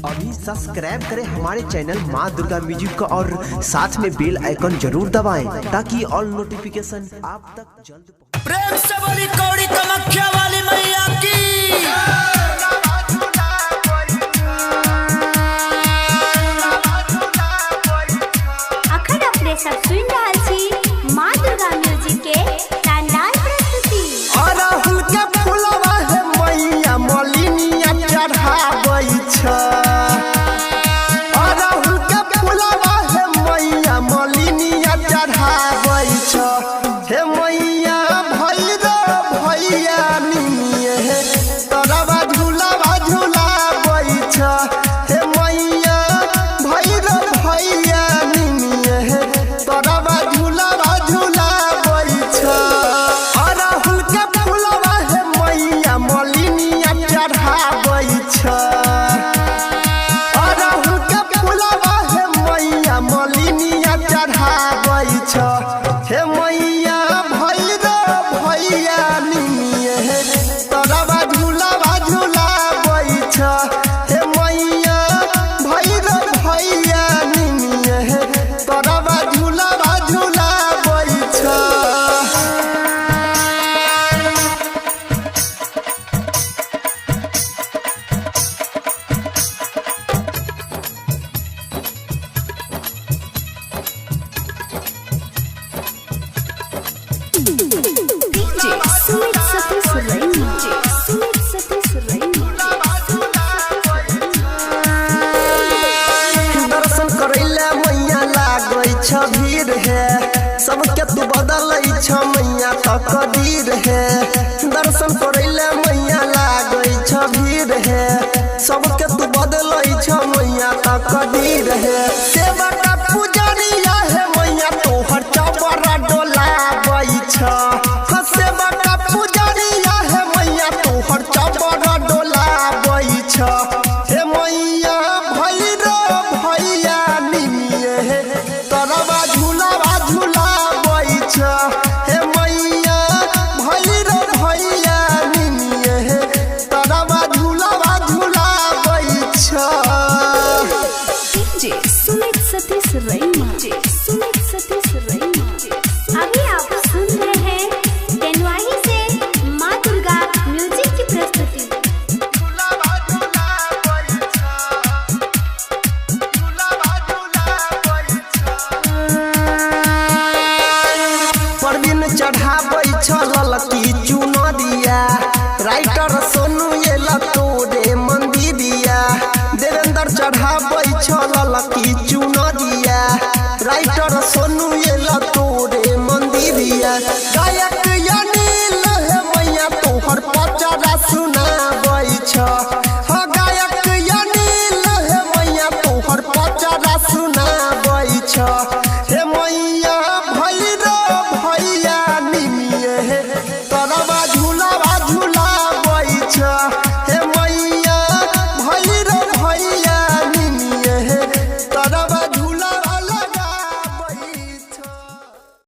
अभी सब्सक्राइब करें हमारे चैनल माँ दुर्गा म्यूजिक को और साथ में बेल आइकन जरूर दबाएं ताकि ऑल नोटिफिकेशन आप तक जल्द पहुंचे। प्रेम से बोली कौड़ी कमख्या वाली मैया की। अखन अपने सब सुनि रहल छी माँ दुर्गा म्यूजिक के शानदार प्रस्तुति। अड़हुल के फुलवा हे मैया मलिनिया चढ़ाबै छ। अड़हुल के फुलवा हे मैया मलिनिया चढ़ाबै छ। हे मैया भैरव भैया निमिये हे तरवा झूलावा झूलाबै छ। हे मैया भैरव भैया निमिये हे तरवा झूलावा झूलाबै छ। अड़हुल के फुलवा हे मैया मलिनिया चढ़ाबै छ। अड़हुल के फुलवा हे मैया मलिनिया चढ़ाबै छ। हे मैया भैरव भैया निमिये हे तरवा झूलावा झूलाबै छ। हे मैया भैरव भैया निमिये हे तरवा झूलावा झूलाबै छ। DJ Sumit Satish Raina. DJ Sumit Satish Raina. दर्शन करैले मैया लागै छ भीड़ हे, सबके तू बदलै छ मैया त कबीर हे। दर्शन करैले मैया लागै छ भीड़ हे, सबके तू बदलै छ मैया त कबीर हे। सेवा का पुजरिया हे मैया तोहर चौबरा डोलाबै छ। हाँ, सेवा का पुजरिया हे मैया तोहर चौबरा डोलाबै छ। हे मैया भैरव भैया निमिये हे तरवा झूलावा झूलाबै छ। हे मैया भैरव भैया निमिये हे तरवा झूलावा झूलाबै छ। DJ Sumit Satish Raina. DJ Sumit Satish Raina. अभी आप सुन रहे हैं तेनवाही से माँ दुर्गा म्यूजिक की प्रस्तुति। परवीन चढ़ाबै छ ललकी चुनरिया, राइटर सोनू एला तोरे मंदिरिया। देवेंद्र चढ़ाबै छ ललकी चुनरिया, राइटर सोनू एला तोरे मंदिरिया। गायक